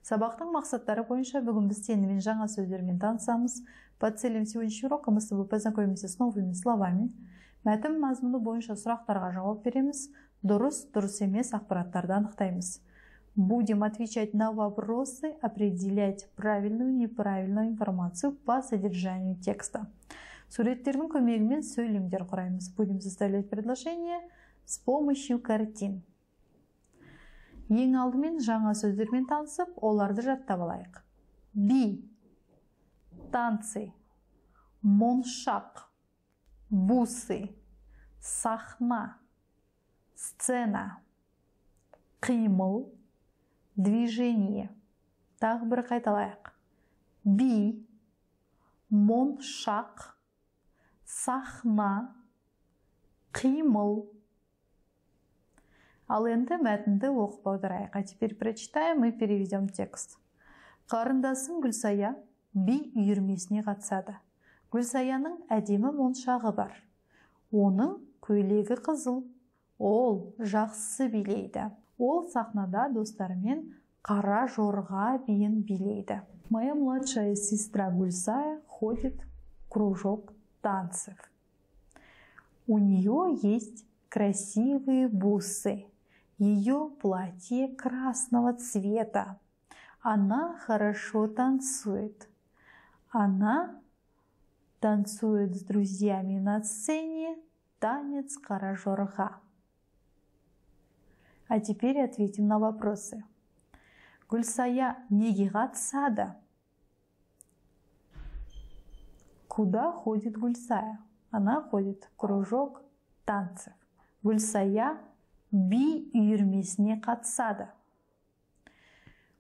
Сабақтың мақсаттары бойынша бүгін біз сенімен жаңа сөздермен танысамыз. По целям сегодняшнего урока мы с тобой познакомимся с новыми словами. Мәтін мазмұны бойынша сұрақтарға жауап береміз. Дұрыс, дұрыс емес ақпараттарды анықтаймыз. Будем отвечать на вопросы, определять правильную, неправильную информацию по содержанию текста. Суреттердің көмегімен сөйлемдер құраймыз. Будем составлять предложения с помощью картин. Ең алдымен жаңа сөздермен танысып, оларды жаттап алайық. Би, танцы, моншақ, бусы, сахна, сцена, қимыл, движение. Тағы бір қайталайық. Би, моншақ, сахна, қимыл. Ал енді мәтінді оқып аударайық. А теперь прочитаем и переведем текст. Қарындасым Гүлсая би үйірмесіне қатысады. Гүлсаяның әдемі моншағы бар. Оның көйлегі қызыл. Ол жақсы билейді. Ол сахнада достарымен қара жорға биін билейді. Моя младшая сестра Гульсая ходит в кружок танцев. У нее есть красивые бусы. Ее платье красного цвета. Она хорошо танцует. Она танцует с друзьями на сцене танец қара жорға. А теперь ответим на вопросы. Гүлсая неге қатысады? Куда ходит Гульсая? Она ходит в кружок танцев. Гүлсая би үйірмесіне қатысады.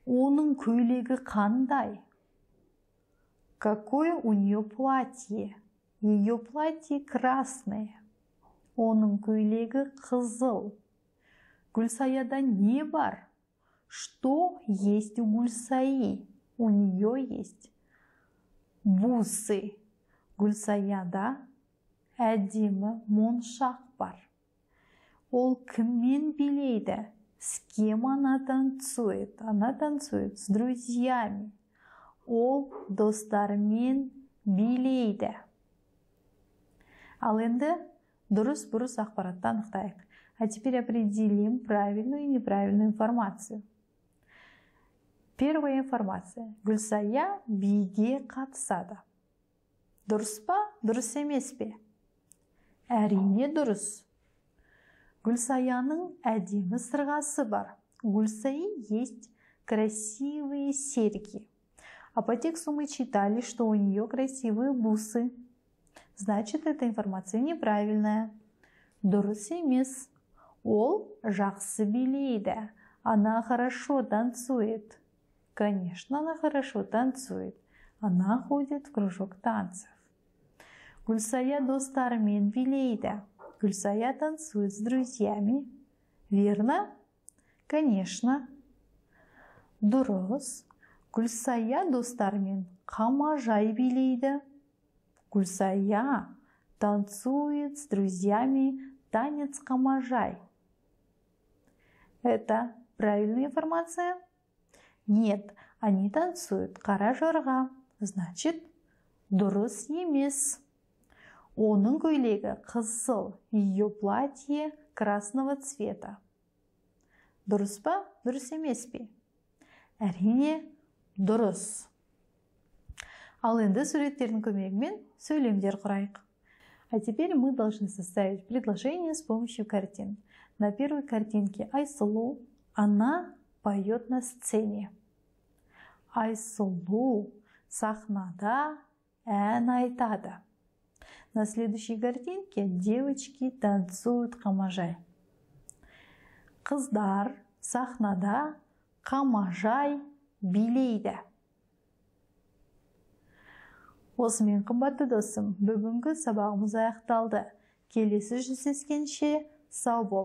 Оның көйлегі қандай? Какое у нее платье? Ее платье красное. Оның көйлегі қызыл. Гүлсаяда не бар? Что есть у Гульсаи? У нее есть бусы. Гүлсаяда әдемі моншақ бар. Ол кіммен билейді? С кем она танцует? Она танцует с друзьями. Ол достарымен билейді. Ал енді дұрыс бұрыс ақпаратты анықтайық. А теперь определим правильную и неправильную информацию. Первая информация. Гүлсая биге қатысады. Дұрыс па, дұрыс емес пе? Әрине дұрыс. Гүлсаяның әдемі сырғасы бар. У Гульсаи есть красивые серьги. А по тексту мы читали, что у нее красивые бусы. Значит, эта информация неправильная. Дұрыс емес. Ол жақсы билейді. Она хорошо танцует. Конечно, она хорошо танцует. Она ходит в кружок танцев. Гүлсая достарымен билейді. Гүлсая танцует с друзьями. Верно? Конечно. Дұрыс. Гүлсая достарымен қамажай билейді. Гүлсая танцует с друзьями танец қамажай. Это правильная информация? Нет, они танцуют қара жорға. Значит, дұрыс емес. Оның көйлегі қызыл, ее платье красного цвета. Дұрыс па, дұрыс емес пе? Әрине, дұрыс. Ал енді суреттердің көмегімен сөйлемдер құрайық. А теперь мы должны составить предложение с помощью картин. На первой картинке Айсулу, она поет на сцене. Айсулу сахнада ән айтады. На следующей картинке девочки танцуют қамажай. Қыздар сахнада қамажай билейді. Осымен, қымбатты досым, бүгінгі сабағымыз аяқталды. Келесі жүздескенше сау бол.